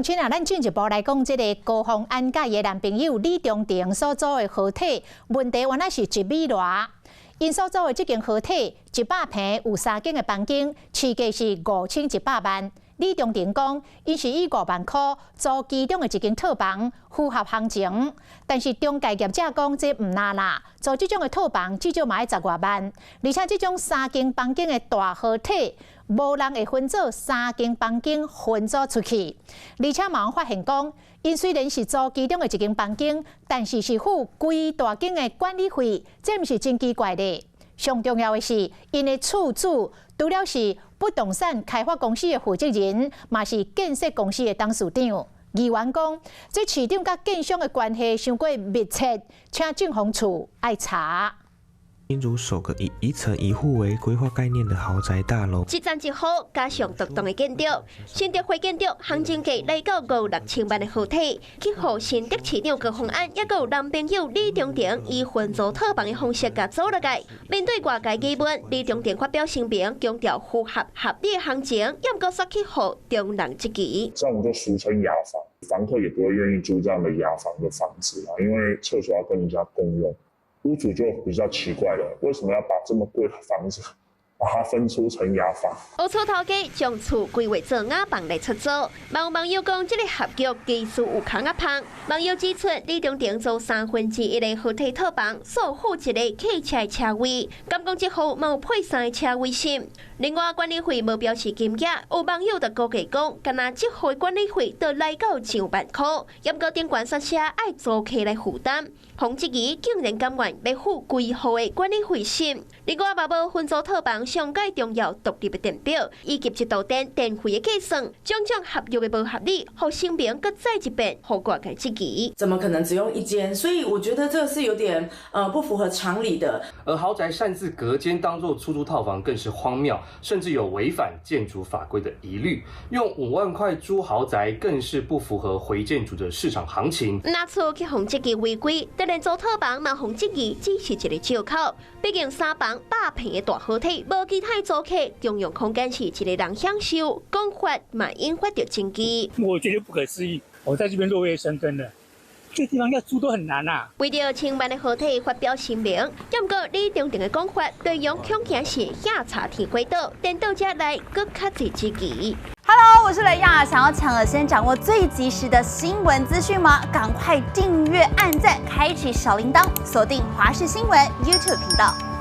親啊，咱進一步來講，這个高虹安佮伊的男朋友李中庭所租的豪宅問題，原來是一米偌。𪜶所租的這間豪宅100坪有三間的房間，市價是5100萬。李中庭講，𪜶是以5萬箍租其中的一間套房，符合行情。但是中介業者講，這毋若啦，租這種的套房至少嘛愛十外萬，而且這種三間房間的大豪宅，無人會分做三間房間分租出去。而且嘛發現講，𪜶雖然是租其中的一間房間，但是是付規大間的管理費，這毋是真奇怪的。上重要的是，𪜶的厝主除了是不動產開發公司的負責人，嘛是建設公司的董事長。議員講，這市長佮建商的關係傷過密切，請政風處愛查。新竹首個以一層一戶為規劃概念的豪宅大樓，一層一戶加上獨棟的建築，新竹會建築行情價來到五六千萬的豪宅，去予新竹市長高虹安，抑閣有男朋友李中庭以分租套房的方式共租落來。面對外界疑問，李中庭發表聲明，強調符合合理的行情，抑毋過煞去予中人質疑。這種就俗稱雅房，房客也不會願意住這樣的雅房的房子啦，因為廁所要跟人家共用。屋主就比較奇怪了，為什麼要把這麼貴的房子把它分出成雅房？烏厝頭家將厝規劃做雅房來出租，有網友講這个合約其實有空仔芳。網友指出，李中庭租1/3的豪宅套房，所付一个客車的車位，敢講這戶嘛有配三个車位心。另外，管理費無標示金額，有網友就估計講，敢若這戶管理費都來到上萬箍，猶閣頂懸煞寫愛租客來負擔。馮質疑竟然甘願欲付規戶的管理費心。另外，嘛無分租套房上蓋重要獨立的電表，以及一度電電費的計算，種種合約的無合理，予聲明閣再一遍予外界質疑。怎麼可能只用一間？所以我覺得這是有點不符合常理的。而豪宅擅自隔間當做出租套房，更是荒謬，甚至有違反建築法規的疑慮。用5萬塊租豪宅，更是不符合回建築的市場行情。若厝去予質疑違規，當然租套房嘛予質疑只是一個藉口。畢竟三房100坪的大豪宅，無其他租客，共用空間是一个人享受，講法嘛引發著爭議。我覺得不可思議，我在這邊落葉生根的，這個地方要租都很難啊。為著千萬的豪宅發表聲明，毋過李中庭的講法，內容恐驚是遐查天花倒，顛倒這來閣較濟質疑。 Hello，我是雷亞，想要搶先掌握最及時的新聞資訊嗎？趕快訂閱、按讚、開啟小鈴鐺，鎖定華視新聞 YouTube 頻道。